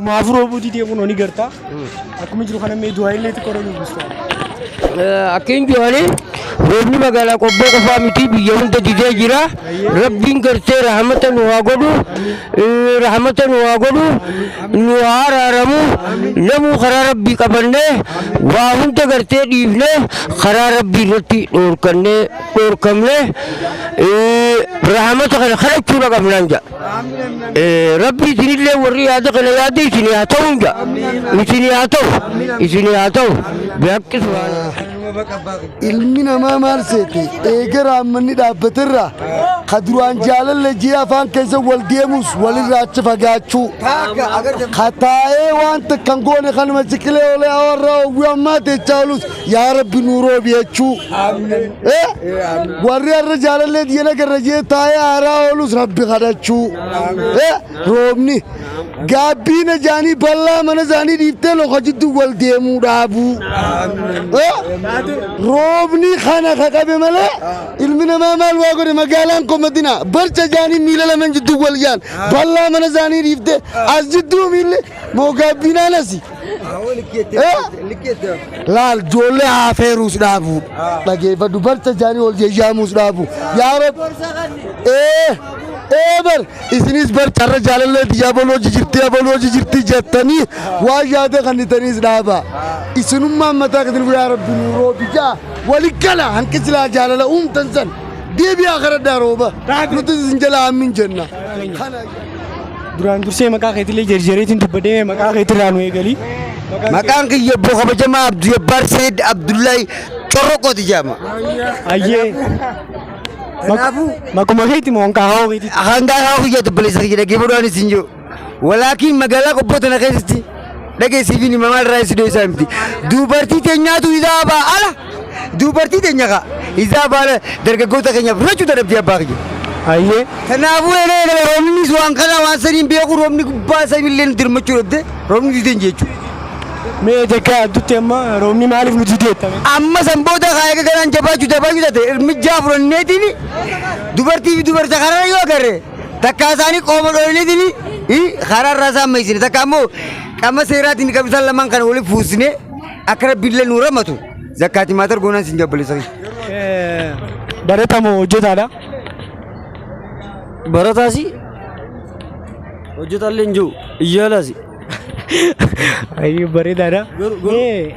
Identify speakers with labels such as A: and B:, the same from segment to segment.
A: Maafuu roobuu didee kunoo ni gartaa. Akkuma jiru kana mee du'aa illee xiqqoo nu buusta.
B: Akkin jedhani roobni magaalaa Qobboo qofaa miti biyya hunda didee jira. Rabbiin gartee rahamata nu haa godhu. Rahamata nu haa godhu. Nu haa araaramu. Namuu karaa Rabbii qabannee waa hunda gartee dhiifnee karaa Rabbii irratti dhoorkannee dhoorkamnee rahamata kana kadhachuudha qabnaan jedha. Rabbi isinillee warri yaada kana yaada isinii haa ta'u jedha. Isinii haa ta'u. Isinii haa ta'u. Bihaqqi subhaana.
C: Ilmi namaa maal seete eega raammanni dhaabbaterraa ka duraan jaalalle jee afaan keessa wal deemus walirraa achi fagaachuu ka taa'ee waan takka hin goone kanuma siqilee olee warra hawwii ammaa teechaa olus yaa rabbi nuu roobi jechuu. Eh? Warri har'a jaalallee diina garra jee taa'ee haaraa oolus rabbi kadhachuu. Eh? Roobni gaabbiina jaanii bal'aa mana isaanii dhiiftee loka jidduu wal deemuu dhaabuu. Eh? Roobni kana ka qabe malee ilmi namaa maal waa godhe magaalaan komatina barcha jaanii miila lamaan jidduu wal yaan bal'aa mana isaanii dhiiftee as jidduu miilli moo gaabbiinaan asi. Laal ijoollee haafeeruus dhaabu. Dhageeffadhu barcha isaanii ol jeyyaamuus dhaabu. Yaa Rabbi. Ee ee bar isinis barcha irra jaalallee biyyaa boloo jijirtii aboloo jijirtii jettanii waan yaada kannitaniis dhaaba. Isinummaan mataa keessan yaa Rabbi nuu roobi jaa wali gala hanqisilaa jaalala uumtan san deebi'aa kadhadhaa rooba. Nuti isin jala ammin jenna. Kana.
A: Duraan dursee maqaa keetillee jerjereetiin dubbadhee maqaa keetirraa nu eegali.
B: Maqaan kiyya obbo kabajamaa Abduu Jabbaar Seed Abdullahi Corroqooti jedhama.
A: Ayyee.
B: Kanaafuu
A: Maquma keeti moo hanqaa hawaa keetitti?
B: Hangaa haa kiyya obboleessa kiyya dhaggeeffadhu isin jiru. Walaakiin magaalaa qobboo tana keessatti dhageessiif hin himamaa irraa isin isaa miti. Dubartii teenyaatu isaa baa ala. Dubartii teenya kaa isaa baa ala dargaggoota keenyaaf rachuu dadhabdee abbaa kiyya.
A: Ayyee.
B: Kanaafuu elee eegale roobnis waan kana waan saniin beeku roobni gubbaa samiillee nu dirmachuu dhabde roobni dideen jechuudha.
A: Mee takka addutti amma roobni maaliif nu didee jettame?
B: Amma san booda kaa eega kanaan jabaachuu jabaachuu taate irmijjaa fudhanneetiin dubartii fi dubarta karaa yoo agarre takkaa isaanii qooma dhooyneetiin karaa irraa isaan maysine takka ammoo qaama seeraatiin qabisaan lamaan kana waliin fuusine akka rabbiillee nu ramatu zakkaati maatar goonaan sin jabbalisa.
A: Baratamoo hojjetaadha?
D: Barataasi hojjetaallee hin jiru iyyaalaasi.
A: Ayyuu bareedaadha. Mee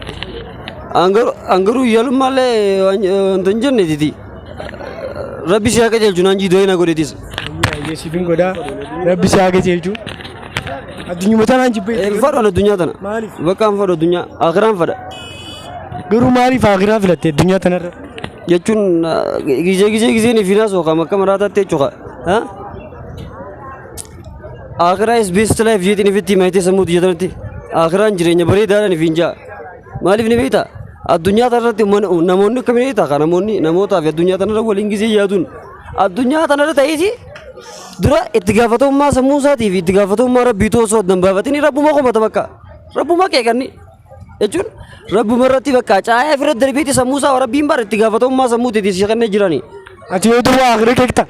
D: Angaruu iyyaalummaallee wanta hin jenne titi. Rabbi si haa qajeelchu naan jiidoo na godhetis.
A: Ayyee siifin godhaa. Rabbi si haa qajeelchu. Addunyuma tanaan jibbee.
D: Hin fadhu ani addunyaa tana.
A: Maaliif?
D: Bakka hin fadhu addunyaa akiraan fadha.
A: Garuu maaliif akiraa filatte addunyaa tanarra?
D: Jechuun gizee gizee gizeen ifiinaa sooqa makka maraataatti jechuudha. Akiraa is best life jeetiin ifitti himatee sammuu tiyya tanatti. Akiraan jireenya bareedaadhaan ifiin jaa. Maaliif ni beektaa? Addunyaa tanarratti namoonni akkamiin beektaa? Kan namoonni namootaa fi addunyaa tanarra waliin gizee yaaduun addunyaa tanarra ta'eeti dura itti gaafatamummaa sammuu isaatii fi itti gaafatamummaa rabbii osoo addan baafatini rabbuma qomata bakka. Rabbuma qeeqanni. Jechuun rabbuma irratti bakka caayaa ofirra darbeeti sammuu isaa rabbiin bara itti gaafatamummaa sammuu teetii si kennee jirani.
A: Ati yoo duwwaa akiraa keekta.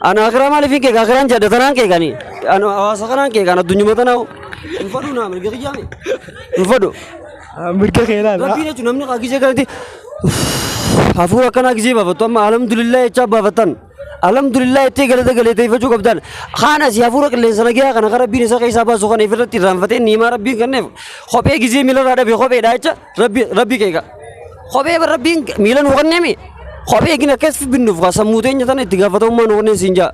D: Ana akiraa maaliif hin keeka akiraan jadda tanaan keekani. Ana hawaasa kanaan keekan addunyuma tanaa hin fadhu naa mirga kiyyaame hin fadhu.
A: Mirga kee ilaala.
D: Rabbiin jechuun namni kaa gizee kanatti hafuura akkanaa gizee baafattu amma alhamdulillah jechaa baafattan. Alhamdulillah jettee galata galateeffachuu qabdan. Kaan asii hafuura qilleensa nagayaa kana kan rabbiin isa keessaa baasu kana ifirratti irraanfatee niimaa rabbiin kenneef kophee gizee miilarraa dhabe kopheedha jecha rabbi rabbi keeka. Kophee rabbiin miila nuu kenneemi. Kophee gina akkas binnuuf kaa sammuu teenya tana itti gaafatamummaa nuu kenneen siin jaa.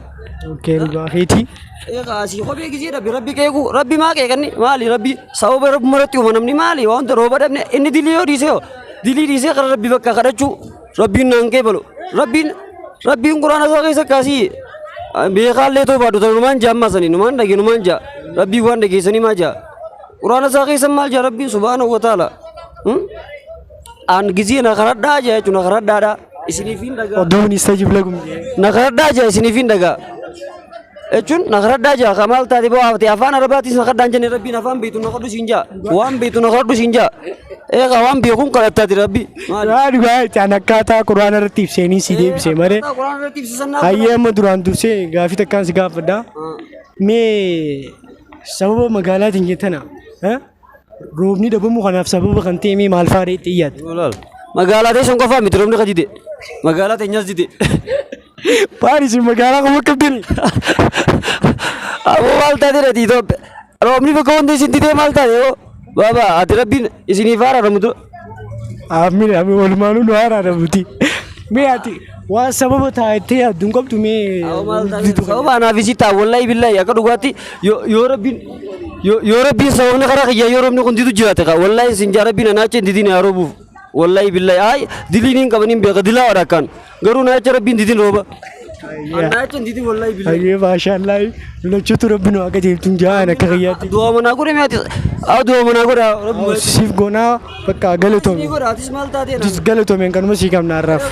A: Okee dhugaa keetii.
D: Eegaa asii kophee gizee dhabe rabbi qeequu rabbi maa qeeqanni maali rabbi sababa rabbuma irratti uuma namni maali waan hunda rooba dhabne inni dilii yoo dhiisee hoo dilii dhiisee kara rabbi bakka kadhachuu Rabbiin naan qeebalu. Rabbiin Rabbiin quraana isaa keessa kaasii beekaallee too baadhu tana numaan jaa ammaa sanii numaan dhage numaan jaa Rabbiin waan dhageessanii maa jaa quraana isaa keessa maal jaa Rabbiin subhaanahu wa ta'ala. An gizee na karadhaa jaa jechuun na karadhaadha isiniif hin dhagaa.
A: Oduun istajib lakum jee.
D: Na karadhaa jaa isiniif hin dhagaa. Jechuun na karadhaa jaa ka maal taate boo haafte afaan arabaatis na kadhaan jenne rabbiin afaan beektu na kadhu siin jaa waan beektu na kadhu siin jaa eegaa waan beekuun kadhattaati rabbi. Maali?
A: Dhugaa dhugaa jecha an akkaataa quraana irratti ibseenii si deebise malee.
D: Akkaataa quraana irratti ibsisan naaf
A: Hayyee amma duraan dursee gaafii takkaan si gaafadha. Mee sababa magaalaatiin jettana Roobni dhabamuu kanaaf sababa kan ta'e mee maal fa'aadha itti yaadda?
D: Magaalaa teessan qofaa miti roobni ka dide. Magaalaa teenyas dide.
A: Paaris magaalaa qofa qabdani.
D: Aboo maal taate dhati Itoophiyaa. Roobni bakka hundi isin didee maal taate yoo. Baaba ati rabbiin isiniif araaramu dura.
A: Amiin amiin walumaanuu nu araaramuti. Mee ati waan sababa taa'ettee yaaddu hin qabdu mee?
D: Sababa anaaf isii ta'a wallahi billahi akka dhugaatti yoo rabbiin yoo rabbiin sababni karaa kiyyaa yoo roobni kun didu jiraate kaa wallahi isin jaa rabbiin anaa achi hin didin haa roobuuf wallahi billahi ay diliin hin qaban hin beeka dilaa wadha akkaan garuu naa achi rabbiin didin rooba anaa achi hin didin wallahi billahi.
A: Ayyee maashaallah lolachuutu rabbi nu haa qajeelchu jaan akka kiyyaatti.
D: Du'a manaa godhe mi'aati haa du'a manaa godha rabbi
A: Siif goonaa bakka galatoomi.
D: godha atis maal taatee
A: Galatoomi kanuma sii qabna har'aaf.